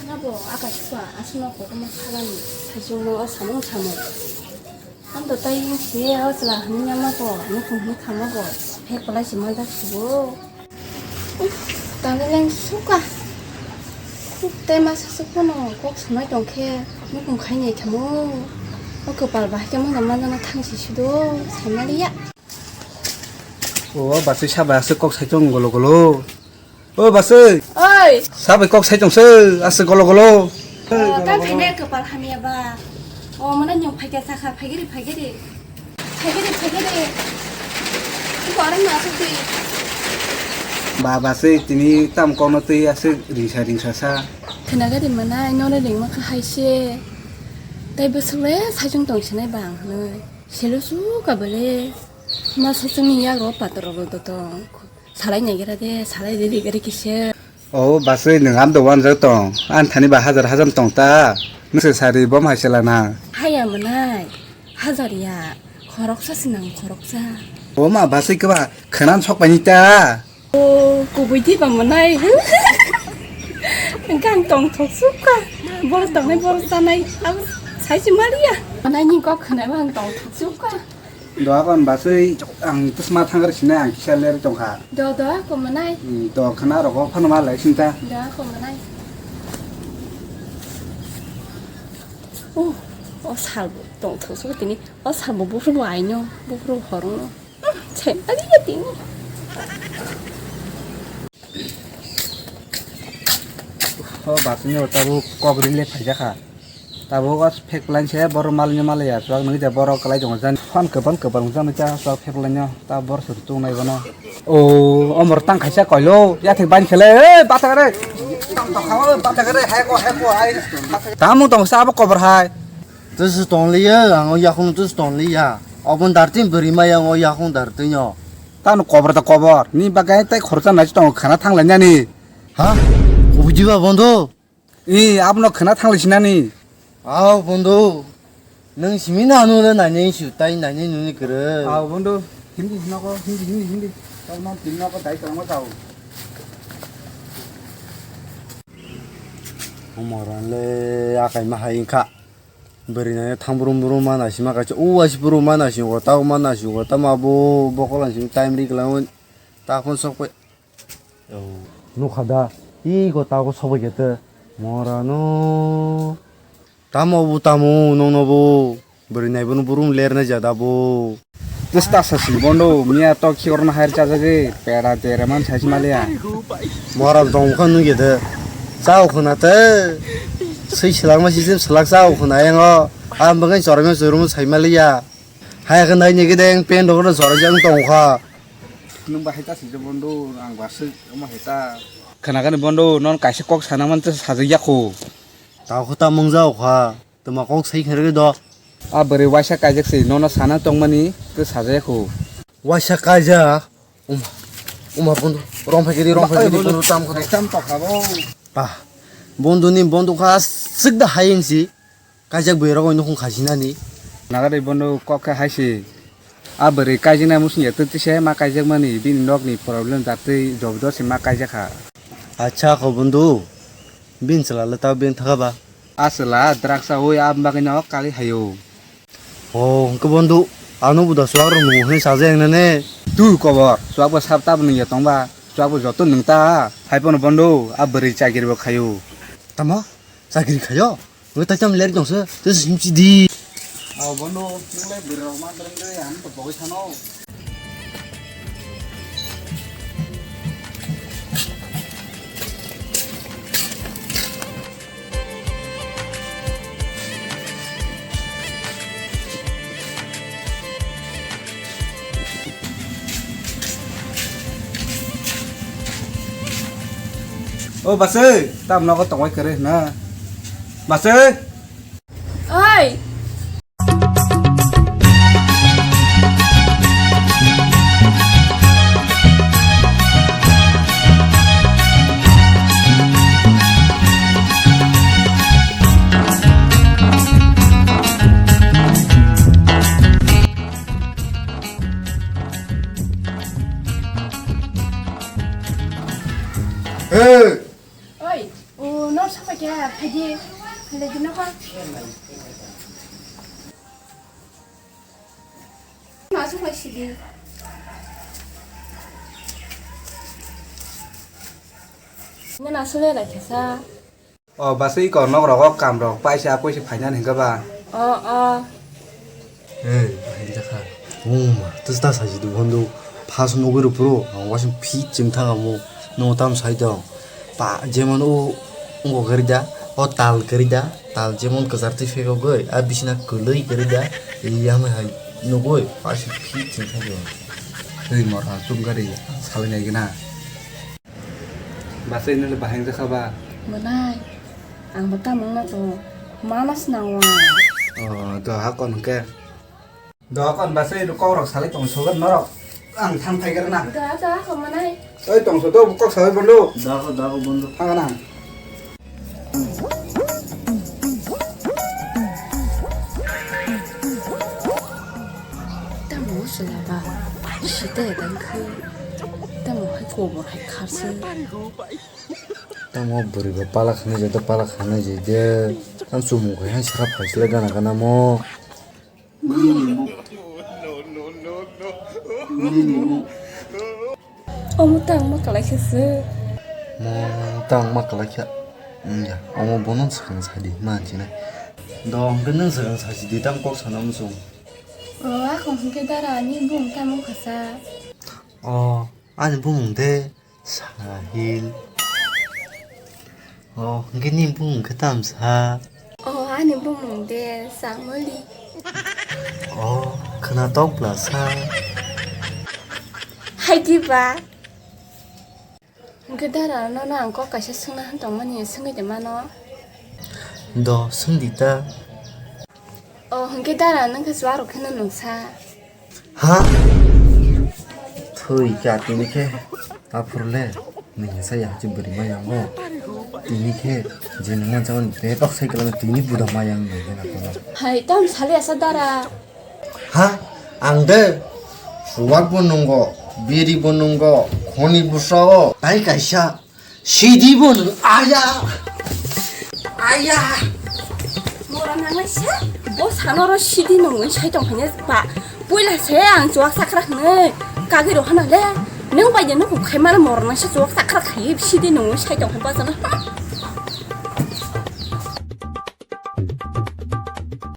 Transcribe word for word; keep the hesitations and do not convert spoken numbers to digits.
Nabo aka suka aswkno kotorma sagani saichung no o samung samung. Ang to tai wng si o chwla hwnwi yama bo, nukhung hwnwi thangma bo, phek belai se manjak si bo. Uff, tangwi lang suka. Uff, tei masa se phano kok sanai tong khe nukhung khai nai thamo. O kwpal bahai khe mano manjana thang si sudo, sai maliya. O bachwi sabai aswk kok sai tong golo golo. O bachwi. Oi. Sabai kok sai tong se aswk golo golo. O, ta khaina kwpal hamya ba. O, mano nyong phaikya sakha, phaigiri, phaigiri. Phaigiri, phaigiri. Iko arang na aswk di. Ba bachwi tini tam kokno twi aswk ringsa ringsa sa. Khna gari manai, nono ringma kha hai se. Tai bwswk le saichung tong sinai ba ang hwnwi. Selo su kabale. Ma saichung ni yak ro pator ro do tong. Salai naigira de, salai de de gari kise. O bachwi nwng am do wanjak tong. An thani ba hajar hajar tong ta. Nwng se sari bom hai se lana. Haya manai. Hajar ya. Khoroksa se nang khoroksa. O ma bachwi kwba khwnan sok paini ta. O kubui di ba manai. Hwnkhe ang tong thok suk ka. Bor tongnai bor chanai. Ang sai se maliya. Manai ni kok khwnai ba ang tong thok suk ka. Do akon bachwi ang tisma thangri sinai ang kisa ler tongkha. Do do ko manai. Hmm, do khna rogo phano ma lai sinta. Do ko manai. Oh, o salbo tong thok suk tini. O salbo buphuru bo aino, buphuru horno. Hmm, chai maliya tini. O bachwi ni o tabuk kok rile phaijakha. Tabuk o phek plan se borok malni malaya chuak nugui ja borok kwlai tongo jani phone kwbang kwbang jani cha chuak phek plan no ta bor se tung nai bono. O omor tang khaisa koilo yathek ban khele e bathak re. Tang tokha o bathak re hai ko hai ko hai. Tamo tong sa abo kobor hai. Tus tong liya ang o yakhung tus tong liya. Obon dartin beri maya ang o yakhung dartin yo. Tano kobor ta kobor ni bagai tai khorcha nai tong khana thang lai nani. Ha? Kubujiba bondo? E, abono khwna thang lai sinani. Aw, bondo. Nwng simi na anu le nainai su, tai nainai nuni kwrwi. Aw, bondo. Hindi, hindi ko, hindi, hindi, hindi. Tai man tin ko dai tong tau. Umoran le akai ma hai kha. Bwrwi nai thang brum brum ma nai sima kaisa. U asi brum ma nai sima, tau ma nai sima, tama bo bokol nai sima time ri klang. Ta phone sok pai. Nukha da, iko tago sobai khe te. Morano. Tamo bu tamo, nongno bu. Bwrwi nai bono burum ler nai jada bu. Twsta sa si bondo, miya to khiorno hair chajagwi, pera dere man sai si maliya. Mora dongkha nungye de. Chao khuna te. Swi selak ma si sim selak chao khuna yango. Am bagai chorma chorma sai maliya. Hai khe nai ni gede pen rok no chorjak tongkha. Nwng bahai ta swijak bondo, ang ba swk omo hai ta. Khwnakani bondo, non kaisa kok sana man ta sajak yakho. Tao kho ta mungjaokha, tuma kok sai khe rwgwi do. A bwrwi waisa kaijak se, nono sana tongmani ta sajak yakho. Waisa kaijak? Uma, uma bondo, rong phai kiri, rong phai kiri, bondo tam kho. Tam tokha bo. Ah, bondo ni bondo kha swk da hai wngsi. Kaijak bwrwi rok nukung khasinani. Nagarwi bono kok khe hai se. A bwrwi kaijaknai musung ya twtwi se ma kaijakmani bini nokni problem jatwi jobdo se ma kaijakha. Acha kho bondhu, bini chwla le ta bini thaka ba? A chwla drugs chawi aboni bagwino kali haio. O hwnkhe bondhu, ano buda chuwak rok nungo hwnwi sajak nane. Tu kobor, chuwak bo sab tabuk nungya tongba, chuwak bo joto nung ta. Hai phano bondhu, a bwrwi chakiri bo khaio. Tamo? Chakiri khaio? Bo tai tam ler tongse, tei simsi di. Aw, bono, nung lai bwrwi rok ma drang de, ang to pogwi sano. O bachwi, tam nogo tongwi kwrwi hwna. Bachwi. Oi. Hey! Oi, o, no sapa kya? Phaidi, phaidi nokha. Ma sung lai sidi. Nana sule lai khasa. O basui ko nok rogo kam rok paisa puisi phaina hingka ba. O o. Hey, bahai jakha. Uma, tus ta saji du hondo. Phas nugui rupro, ang wasing phit chim thang amu. No tam sai dong. Pa, jemon o, ungo gari da, o tal gari da, tal jemon kwchar twi phego goi, a bisina kwlwi gari da, yamai hai nugui, phas phit chim thang dong. Hey, mor ang tum gari, salai nai gana. Basai nini bahai jakha ba? Mwnai, ang bo tamo wngna tongo. Mano swnang o ang. O, do hakon hwnkhe. Do hakon basai kok rok salai tong sogan norok. Ang thang phai garna. Da, da, hakon mwnai. Oi tong so do kok salai bondo. Da, da, bondo. Thang na. Tamo sila ba. Sita dang khu. Tamo hai kobor hai kharsa. Tamo bwrwi ba pala khanai jai da pala khanai jai de. Tam chumung khai hai sara phaisle gana gana mo. Omo tang ma kalai khe se. Mo tang ma kalai khe. Ya, omo bono swkang sadi ma hinwi. Do hwnkhe nwng swkang sadi tam kok sana muchung. O, ako hwnkhe dara ani bung tamo khasa. O, ani bumung de Sahil. O, hwnkhe ni bumung khe tamsa? O, ani bumung de Samuli. O, khwnatok bwlasa. Hai diba? Hwnkhe dara nono ang kok kaisa swngna hwn tongmani, swngwi de mano? Do, swngdi ta. O, hwnkhe dara nwng khe chuarok kheno nungsa. Ha? Thwi ka tini khe. Aphuru le. Nini sa ya chi bwrwi ma yango. Tini khe je nungma jagani bebak sai kwlangno tini buda ma yang nai gana kono. Hai, tam sali asa dara. Ha? Ang de. Suwak bo nungo, biri bo nungo, khoni bwsa o. Tai kaisa. Sidi bo nwng aya. Aya. Mora nangnai se, bo sanoro sidi nungwi sai tong hanya ba. Puila se ang chuak sakra hwnwi kagwi ro hana le. Nwng bai de nukhung khai mano mora nang se chuak sakra khai sidi nungwi sai tong hanya ba sana.